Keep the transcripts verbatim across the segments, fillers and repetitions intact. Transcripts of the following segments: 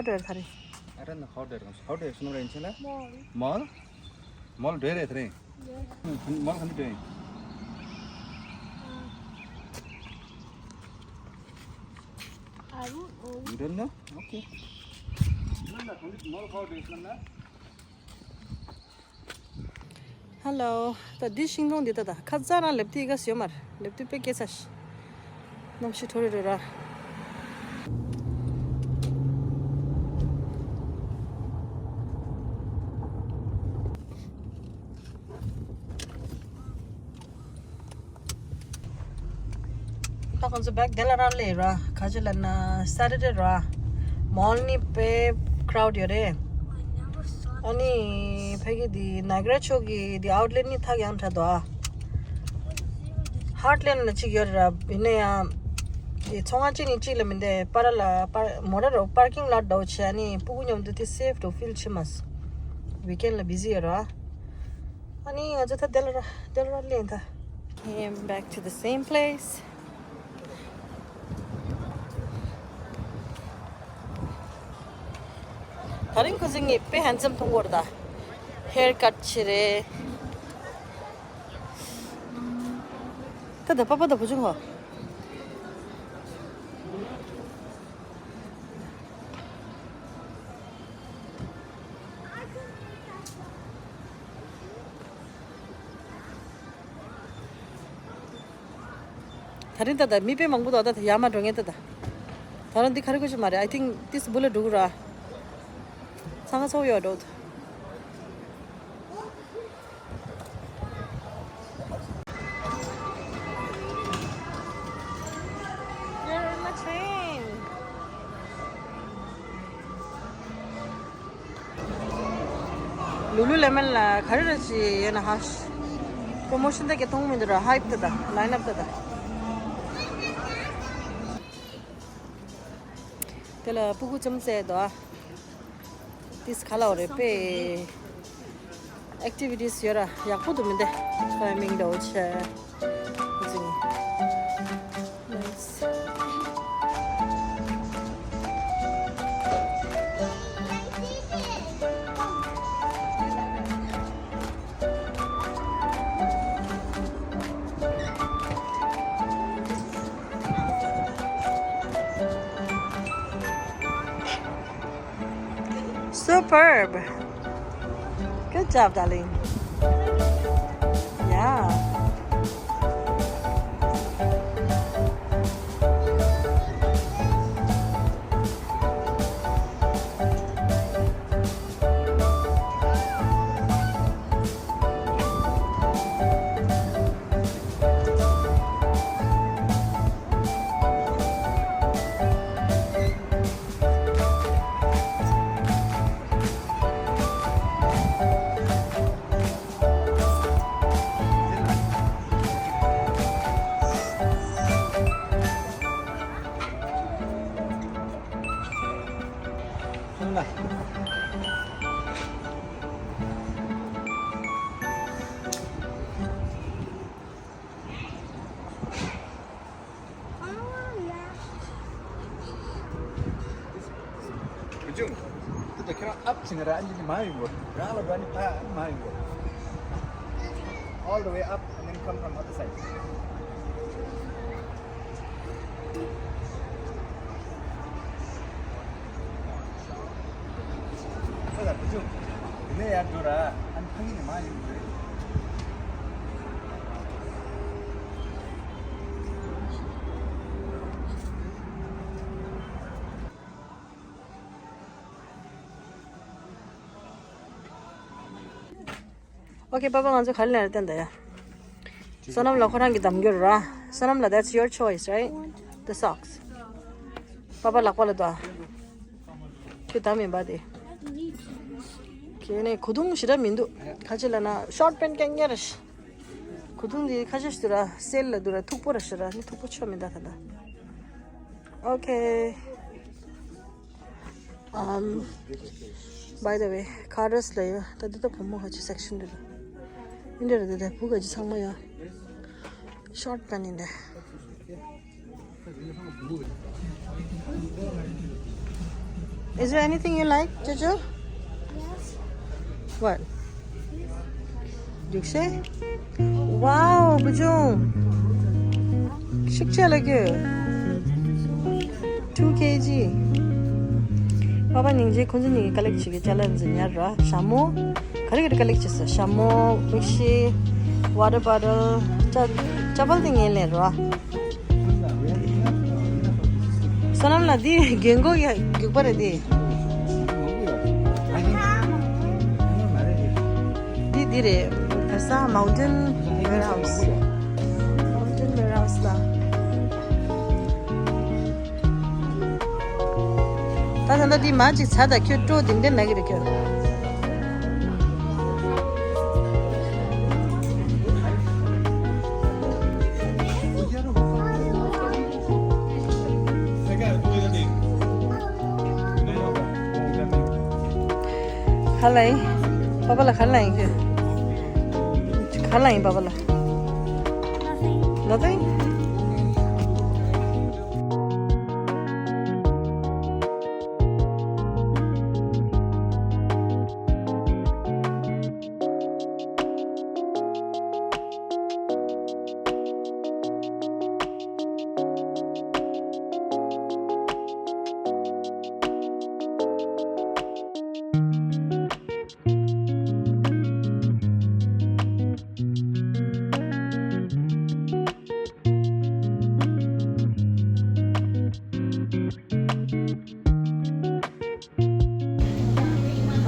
ཁ་བྲལ་ཐ་རེ། I don't know how to, how to, སུ་ནོར་ཡིན་ཆེ་ལ། Mall. Mall? Mall་འདྲེ་རེད་ཐ་རེ། Yes. Mall་ག་འདྲ་འདྲེ་ཡིན། I don't know. You don't know? Okay. Mall་ཁ་བྲལ་སོང་ན། Hello། ད་འདི་ཤིང་སྡོང་འདི་ད་ད་ཁ་ཙ་རང་ལེབ་ཏི་ག་སི་ཡོད་མར་ལེབ་ཏི་པེ་ཀེ་ས་ཤི། གནམ་གཤིས་འཕྲོ་རེ་རེ་ར། ད་ཁོང་ཚོ་བེག་དེ་ལ་རག་ལས་ར། ག་ཅི་ལབ་ན་Saturday་ར། Mall་ནི་དཔེ་crowd་ཡོད་རེད། ཨ་ནི་ཕ་གི་དེ་ནའི་གྲ་ཕྱོགས་ཀྱི་དེ་outlet་ནི་ཐག་ཡང་དྲག་འདུག་ཨ། Heartland་ལ་གཅིག་ཡོད་རེད་ར། ཡིན་ན་ཡང་དེ་ཚོང་ཁང་གཅིག་ནས་གཅིག་ལ་མི་འདེ་པ་ར་ལ་པར་མོ་ར་རོ་parking lot་འདྲ་བོ་བྱས། ཨ་ནི་སྤུ་གུ་མཉམ་དུ་དེ་safe་འགྲོ་feel་བྱེད་མ་སོང་། Weekend་ལ་busy་ཡོད་ར། ཨ་ནི་ང་ཚོ་ད་དེ་ལ་ར་དེ་ལ་ར་ལེན་ད། Came back to the same place. ད་རིང་ཁོ་ཚོ་ངས་དཔེ་handsome་མཐོང་གི་ཡོད་རེད་ད། Haircut་བྱེད་རེད། ད་ད་པ་པ་ད་བུ་ཆུང་ཧོ། ད་རིང་ད་ལྟ་མི་དཔེ་མང་པོ་འདུག་ད་ཡར་མར་འགྲོ་མཁན་ད་ལྟ། ད་རུང་འདི་ག་རེ་དགོས་ཀྱི་མ་རེད། I think this་བུ་ལ་འགྲོ་གི་ར། ཚང་ཁ་ཚོགས་ཡོད་འགྲོ། You're in my train. Lululemon་ལ་ག་རེ་རེ་ཞིག་ཡོད་ན་ཧ། Promotion་ད་གེ་མཐོང་མི་འདུག་ར། Hype་ད་ད་line up་ད་ད། དེ་ལ་སྤུ་གུ་ཅམ་ཙེ་དོ། This་ག་ལ་འོ་རེ་པེ། Activities་ཡོད་ར་ཡག་པོ་འདུག་མི་འདེ། Swimming་དོ་ཆེ། Nice. Superb. Good job, darling. Yeah. བུ་ཆུང་། དེ་ད་ཁྱེད་རང་ཨབ་ཕྱིན་ན་ར་ཨ་འདི་ནི་མ་ཡོང་གོ། རང་ལ་འགྲོ་ནི་ཕ་ཨ་མ་ཡོང་གོ། All the way up and then come from other side. ཨ་ལ་བུ་ཆུང་། དེ་ནས་ཡར་འགྲོ་ར། ཨ་ནི་ཕ་གི་ནས་མ་ཡོང་གི་རེད། Okay, པ་པ་ང་ཚོ་ག་རེ་ལེན་རེད་བསྟན་ད་ཡ། བསོད་ནམས་ལ་ཁོ་རང་གི་འདམ་རྒྱུ་ར། བསོད་ནམས་ལ་that's your choice, right? The socks. པ་པ་ལག་པ་ལ་དོ། ཁྱོད་འདམ་ཡིན་པ་དེ། ཁྱོད་ནས་གོས་ཐུང་ཞེ་དྲག་མི་འདུག་ཁ་ཅིག་ལ་ན་short pant་རྐྱང་རྐྱང་རེད། གོས་ཐུང་དེ་ཁ་ཤས་ཤིག་འདུག་ར་སེལ་ལ་འདུག་ར་མཐུག་པོ་ར་ཞེ་དྲག་ནི་མཐུག་པོ་ཆོ་མི་འདུག་ད་ད། Okay. Um, by the way, Carter's་ལ་ཡོད། ད་འདི་ད་བུ་མོ་ཁ་ཅིག་section་འདི་ལ། འདི་འདྲ་རེད་ད་བུ་ཁ་ཅིག་ཚང་མ་ཡོད། Short pant་ཡིན་ད། Is there anything you like, Jojo? Yes. What? Dukse? Wow, Bujung. Shikcha lagyo. Two K G. Papa ནིང་ཁོང་ཚོ་གཉིས་ཀྱིས་ཀ་ལེག་བྱེད་ཀྱི་ཅ་ལག་འཛིན་ཡར་ར། ཤ་མོ། ག་རེ་ག་རེ་ཀ་ལེག་བྱེད་ས། ཤ་མོ། མིག་ཤེལ། ཝ་ཊར་བོ་ཊལ། ཅ་ཅ་པལ་དེ་ངས་ལེན་ར། བསོད་ནམས་ལགས་འདི་རྒན་གོག་ཡ་རྒྱུག་པ་རེད་འདི། འདི་འདི་རེད། ག་ས་Mountain Warehouse། Mountain Warehouse་ལ། ད་ད་ལྟ་འདི་མ་ཅིག་ཚ་ད་ཁྱོད་སྤྲོ་ལྡིང་ལྡིང་ན་གི་རེད་ཁྱོད། ག་ལ་ཡིན། པ་པ་ལ་ག་ལ་ཡིན་ཁྱོད། ག་ལ་ཡིན་པ་པ་ལ། Nothing?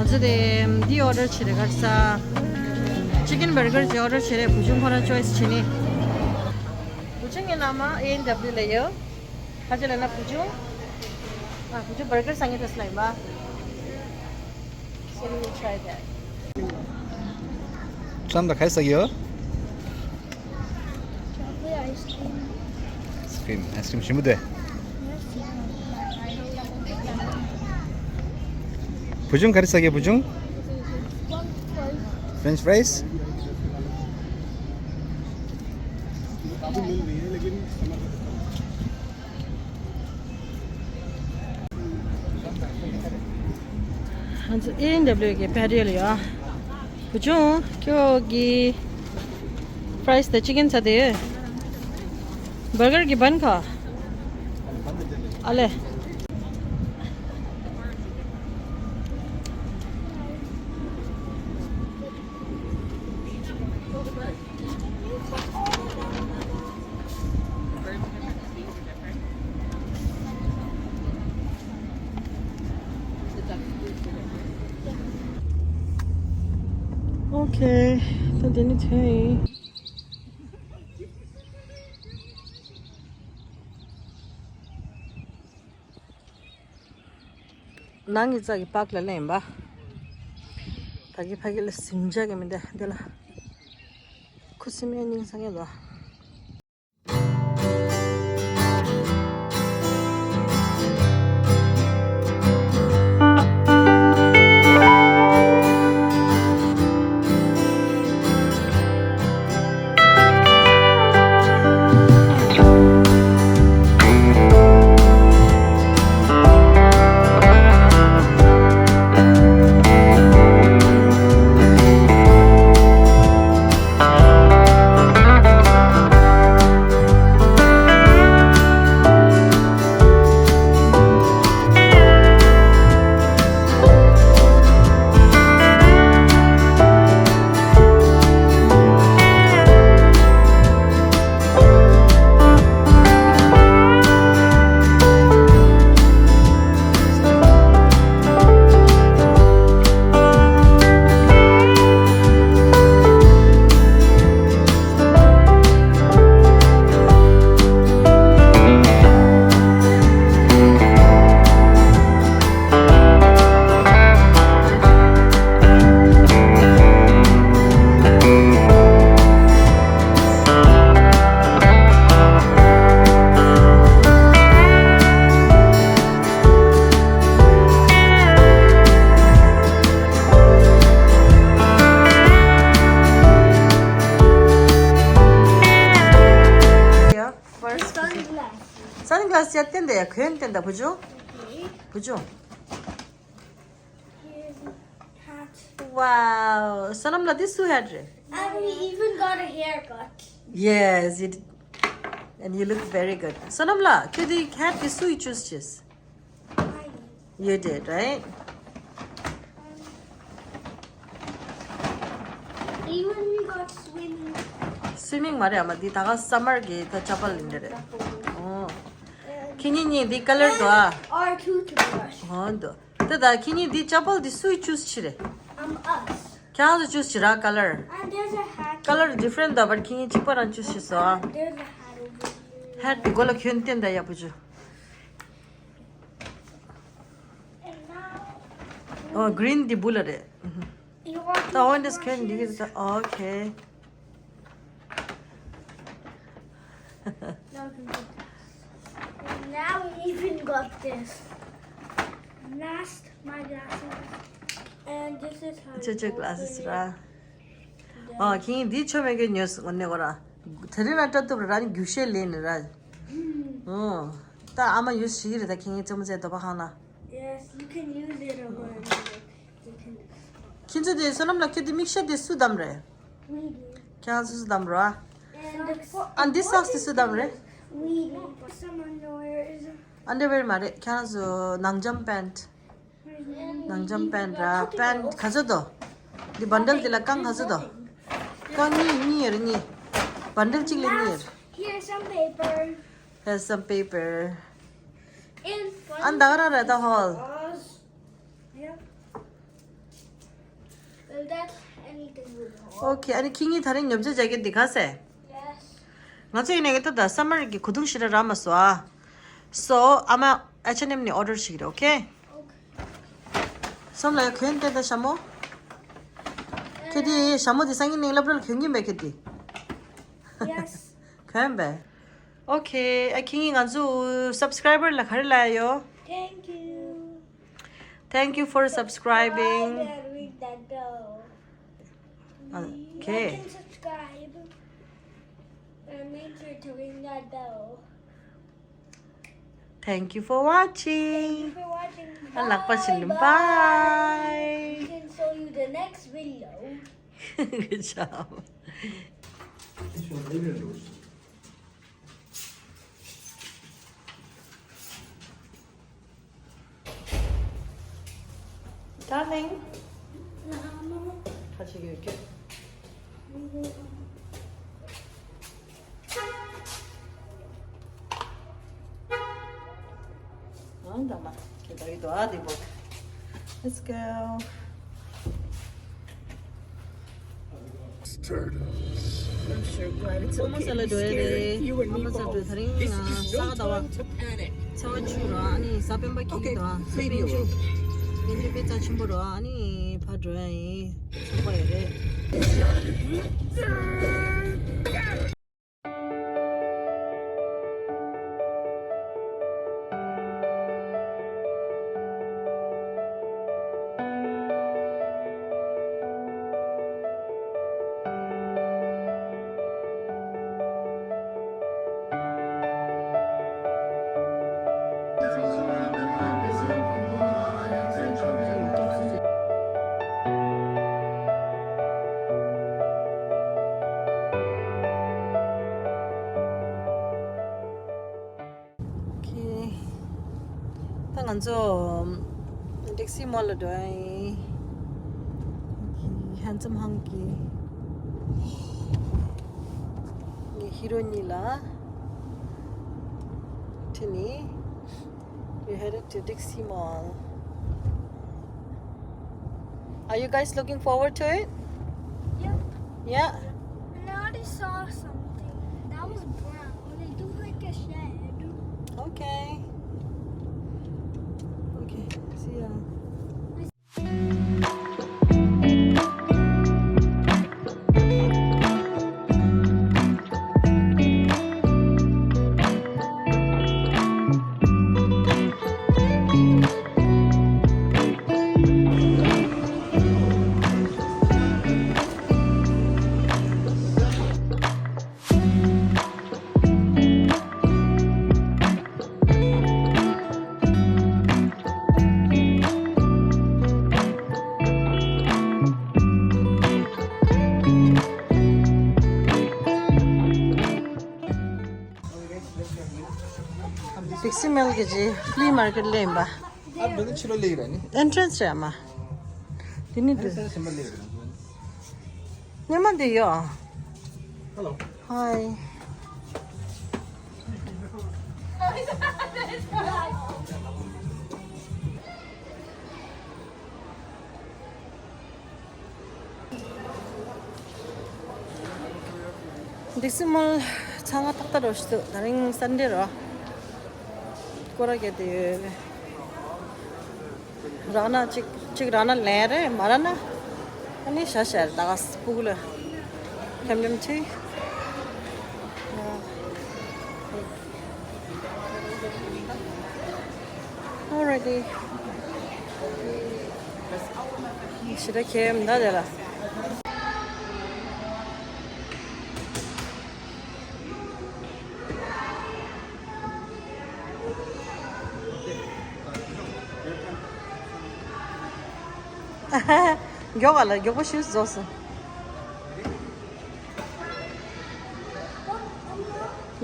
ང་ཚོ་དེ་འདི་ཨོ་ཌར་བྱེད་རེ་གར་ས། ཅི་ཀན་བར་གར་ཅིག་ཨོ་ཌར་བྱེད་རེ། བུ་ཆུང་ཁོ་རང་ཅོའི་སི་བྱེད་ནི། བུ་ཆུང་ངའི་ནང་མ་ཨེ་ཨེན་ཌབ་ལིའུ་ལ་ཡོད། ཁ་ཅིག་ལ་ན་བུ་ཆུང་། ཨ་བུ་ཆུང་བར་གར་ཟ་མཁན་དེ་སུ་ལ་ཡིན་པ། So we will try that. བསམ་ད་ག་རེ་ཟ་གི་ཡོད། Chocolate ice cream. Ice cream, ice cream ཞིམ་པོ་འདུག་བུ་ཆུང་ག་རེ་ཟ་གི་བུ་ཆུང་། French fries. ང་ཚོ་ཨེ་ཨེན་ཌབ་ལིའུ་གི་པེ་ཊི་ཡོ་ལ་ཡོད། བུ་ཆུང་ཁྱོད་ཀྱི་ཕ་རའི་སི་དང་ཅི་ཀན་ཚ་དེ་ཡོད། བར་གར་གྱི་བན་ཁ། ཨ་ལེ། Okay, ད་དེ་ནི་དེ་ཡིན། ནང་གི་རྩྭ་གི་པགས་ལ་ལེན་པ། ད་གི་ཕ་གི་ལ་ཟིན་ཆ་གི་མི་འདུག་འདི་ལ། ཁུ་སིམ་མེ་ཉིང་ས་ངེ་ལོ། First sunglass. Sunglass ཡར་བསྟན་ད་ཡ། གོན་བསྟན་ད་བུ་ཆུང་། བུ་ཆུང་། Wow, Sonam ལགས་འདི་སུའི་hat རེད། And we even got a haircut. Yes, you did. And you look very good. Sonam ལགས་ཁྱོད་འདི་hat འདི་སུས་choose བྱས། You did, right? Even we got swimming. Swimming མ་རེད་ཨ་མ། འདི་ད་ག་summer གི་ད་ཅ་པལ་ཡིན་ད་རེད། ཨོ། ཁྱེད་གཉིས་གཉིས་འདི་color འདུག་ཨ། Our toothbrush. ཨོ་འདུག་ད་ད་ཁྱེད་གཉིས་འདི་ཅ་པལ་འདི་སུས་choose བྱས་རེད། Um, us. ཁྱེད་རང་ཚོ་choose བྱས་ར་color། And there's a hat. Color different འདུག but ཁྱེད་གཉིས་གཅིག་པ་རང་choose བྱས་སོང་ཨ། There's a hat over here. Hat འདི་མགོ་ལ་གྱོན་བསྟན་ད་ཡག་པོ་བྱོས། ཨོ་green འདི་བུ་ལ་རེད། ད་འོ་འདི་སྐད་འདི་གི་ད་okay. Now we even got this. Last, my glasses. And this is how ཅེ་ཅེ་glasses ར། ཨ་ཁྱེད་འདི་ཆོ་མེད་གི་ཉོས་ངོ་ནས་གོ་ར། དེ་རིང་ལ་སྐྲ་གཏུབ་ར་ར་ནི་རྒྱུག་ཤེས་ལེན་ནི་ར། ཨོ། ད་ཨ་མ་ཡོད་ཤི་རེད་ད་ཁྱེད་ངའི་རྩེད་མོ་རྩེ་དོ་པ་ཧང་ན། Yes, you can use it over and over. You can. ཁྱེད་ཚོ་དེ་བསོད་ནམས་ལགས་ཁྱེད་དེ་མིག་ཤེལ་དེ་སུ་བདམས་རེད། We do. ཁྱེད་ཚོ་སུ་བདམས་རོ། And the fo- ཨ་འདི་སོགས་དེ་སུ་བདམས་རེད། We do. Some underwear is. Underwear མ་རེད་ཁྱེད་ཚོ་ནང་འཇམ་pant། ནང་འཇམ་pant ར་pant ག་ཚོད་དོ། འདི་bundle དེ་ལ་རྐང་ག་ཚོད་དོ། རྐང་གཉིས་གཉིས་ཡོད་རེད་གཉིས། bundle གཅིག་ལ་གཉིས་ཡོད་རེད། Here's some paper. Here's some paper. In ཨ་ད་ག་རང་རེད་ད་ཧོལ། Yep. Well, that's anything we want. Okay, ཨ་ནི་ཁྱེད་གཉིས་ད་རིང་ཉོ་ཆ་ཇེ་ཀེ་ཊི་འདི་ག་ཟེ། Yes. ང་ཚོ་ཡིན་ནའི་ད་ད་summer གི་གོས་ཐུང་ཞིག་ར་རག་མ་སོང་ཨ། So ཨ་མ་H and M ནས་order ཞིག་རེད། Okay. Okay. སོམ་ལ་ཡ་གྱོན་ཏེ་ད་ཞྭ་མོ། ཁྱེད་དེ་ཞྭ་མོ་དེ་སང་ཉིན་ནས་སློབ་གྲྭ་ལ་གྱོན་གྱིན་པས་ཁྱེད་དེ། Yes. གྱོན་པས། Okay, ཨ་ཁྱེད་ངའི་ང་ཚོ་subscriber ལ་ག་རེ་ལབ་ཡོད། Thank you. Thank you for subscribing. Bye, and ring that bell. Okay. Like and subscribe. And make sure to ring that bell. Thank you for watching. Thank you for watching. ཨ་ལག་པ་བྱིན། Bye. Bye. We can show you the next video. Good job. Darling. ཁ་ཆེ་གི་ཡོད་ཀྱི། ཨང་ད་མ་ཁྱེད་ད་ཡི་དོ་ཨ་དེ་བོ། Let's go. I'm sure glad it's okay to be scared. You and me both. This is no time to panic. ཚ་བ་ཆུ་ར་ཨ་ནི་ས་པན་པ་ཁྱི་གི་དོ་ཨ། ས་པན་ཆུ། ཡིན་དེ་དཔེ་རྩ་ཆེན་པོ་ར་ཨ་ནི་ཕ་འགྲོ་ཡ་ཡིན། ཚོགས་པ་ཡོད་རེད། Okay. ད་ང་ཚོ་Dixie Mall ལ་འགྲོ་ཡ་ཡིན། Handsome Hunk གི་ངའི་ཧི་རོ་གཉིས་ལ་ཁྲིད་ནི། We headed to Dixie Mall. Are you guys looking forward to it? Yep. Yeah? And I already saw something. That was brown. It looked like a shed. Okay. Okay. See ya. Dixie Mall གི་ཅི་flea market ལེན་པ། ཨ་འདི་ནི་ཕྱི་ལོགས་ལེགས་ར་ནི། Entrance རེད་མ། དེ་ནི་འདི། སེམས་པ་ལེགས་ར། སྙེ་མ་འདི་ཡོ། Hello. Hi. Dixie Mall ཚང་མ་ཏག་ཏག་རོ་ཞིག་འདུག་ད་རིང་Sunday རོ། སྐོར་ར་རྒྱག་དེ་ཡོད། རག་ན་གཅིག་གཅིག་རག་ན་ལེན་རེད། མ་རག་ན་ཨ་ནི་ཤ་ཤ་རེད། ད་ག་སྤུ་གུ་ལ་ཁྱམ་ཁྱམ་ཆེ། Alrighty. ཞེ་དྲག་ཁྱད་མི་འདུག་དེ་ལ། མགྱོགས་པ་ལ་མགྱོགས་པོ་ཞུས་རྫོགས་སོང་།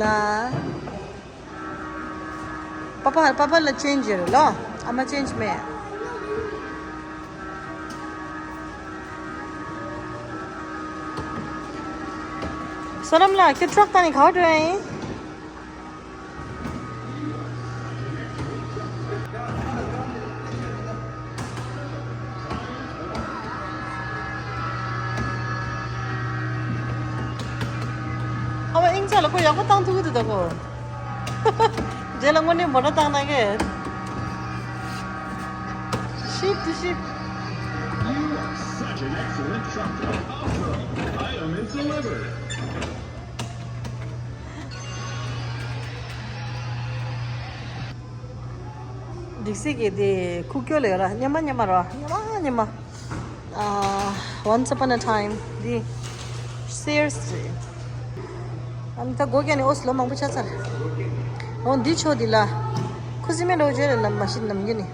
ལ། པ་པ་པ་པ་ལ་change ཡོད་རེད་ལོ། ཨ་མ་change མེད། བསོད་ནམས་ལགས་ཁྱོད་ཊག་བཏང་ནས་ག་པར་འགྲོ་ཡ་ཡིན། ཨ་མ་དབྱིངས་ཚ་ལ་ཁོ་ཡག་པོ་བཏང་ཐུབ་ཀྱི་འདུག་ད་ཁོ། རྗེས་ལ་དངོས་གནས་མོ་ཊ་བཏང་ན་གི། Ship to ship. You are such an excellent truck driver. Awesome. Item is delivered. Dixie གི་དེ་ཁུག་ཀྱོག་ལ་ཡོད་ར། སྙེ་མ་སྙེ་མ་ར། སྙེ་མ་སྙེ་མ། ཨ། Once upon a time འདི་Sears རེད། ཨ་ནི་ད་སྒོ་བརྒྱབ་ནས་ཨོ་སི་ལོ་མང་པོ་ཆགས་ཚར། འོ་འདི་ཕྱོགས་འདི་ལ། ཁུ་སིམ་མེར་འགྲོ་བརྗོད་ལ་ནམ་མ་ཤི་ནམ་རྒྱུན་ནི།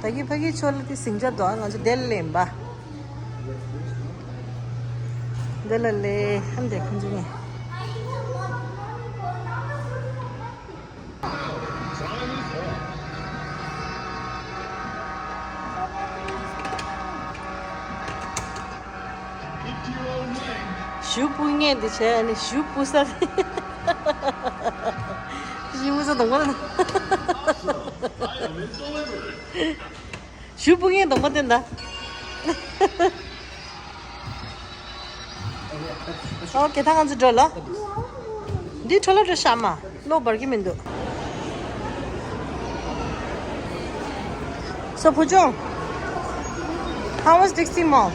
ད་གི་ཕ་གི་ཕྱོགས་ལ་དེ་ཟིང་ཆ་འདུག་ང་ཚོ་དེ་ལ་ལེན་པ། དེ་ལ་ལེ་ཧན་དེ་ཁུ་འཛུགས་ནས། ཞུ་སྤུ་ངས་འདི་བྱས་ནི་ཞུ་སྤུ་ས་དེ། ཞུ་སྤུ་ས་དང་པོ་ལ། ཞུ་སྤུ་ངས་དང་པོ་དེ་འདའ། ཨོ་ཁེ་ད་ང་ཚོ་འགྲོ་ལ། འདི་འཕྲོ་ལ་འགྲོ་ཤ་མ། གློག་འབར་གི་མི་འདུག So, Pujung, how was Dixie Mall?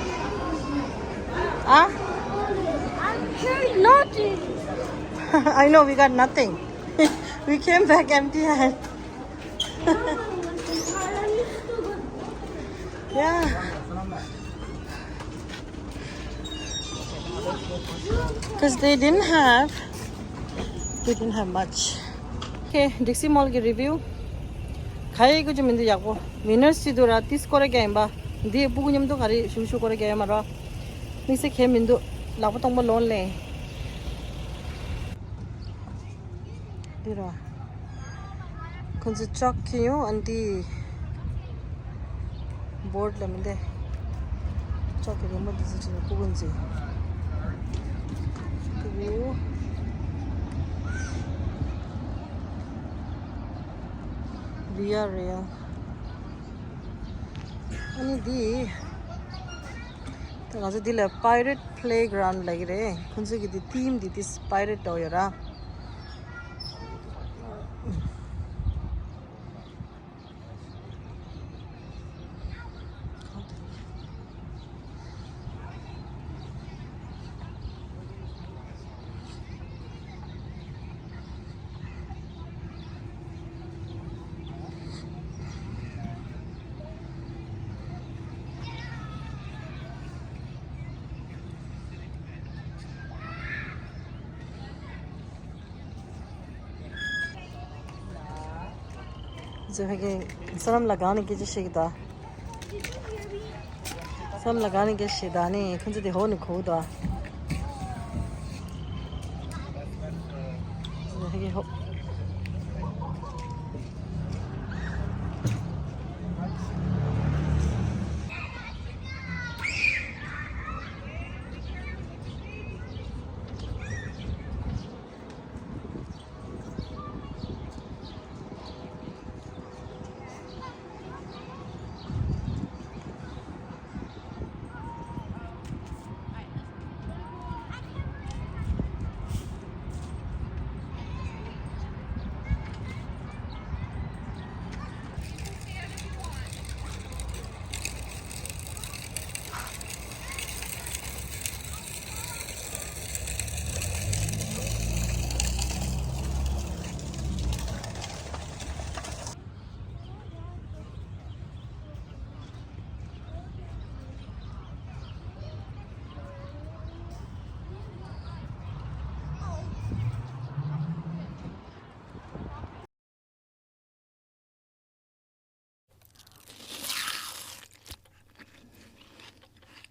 Huh? I know we got nothing. We came back empty hand. Yeah. Because they didn't have, they didn't have much. Okay, Dixie Mall གི་review. ག་ཡེ་གུ་ཅི་མི་འདུག་ཡག་པོ། Winners ཅི་འདུག་ར། ཏིས་སྐོར་ར་རྒྱག་ཡིན་པ། འདི་སྤུ་གུ་མཉམ་དུ་ག་རེ་ཞུ་ཞུ་སྐོར་ར་རྒྱག་ཡོད་མ་ར། དམིགས་བསལ་གས་མི་འདུག་ལག་པ་སྟོང་པ་ལོན་ལེ། འདི་ར། ཁོང་ཚོ་ལྕགས་ཁྱེར་ཡོང་། ཨ་འདི་བོར་ཌི་ལ་མི་འདི་ལྕགས་ཀྱི་རི་མོ་འདི་ཚོ་བྱས་ནས་སྤུ་གུ་འཛིན། སྤུ་གུ། Via Real. ཨ་ནི་འདི། ད་ང་ཚོ་འདི་ལ་Pirate Playground ལབ་ཀྱི་རེད། ཁོང་ཚོ་གི་འདི་theme འདི་ཏིས་pirate འདྲ་བོ་ཡོད་ར། ཛེ་ཧེ་གེ་བསོད་ནམས་ལགས་གང་ནས་སྐད་ཆ་བཤད་ཀྱི་འདུག་བསོད་ནམས་ལགས་གང་ནས་སྐད་ཆ་བཤད་འདུག་ནི་ཁོང་ཚོ་དེ་ཧོ་ནས་གོ་གི་འདུག་ཛེ་ཧེ་གེ་ཧོ།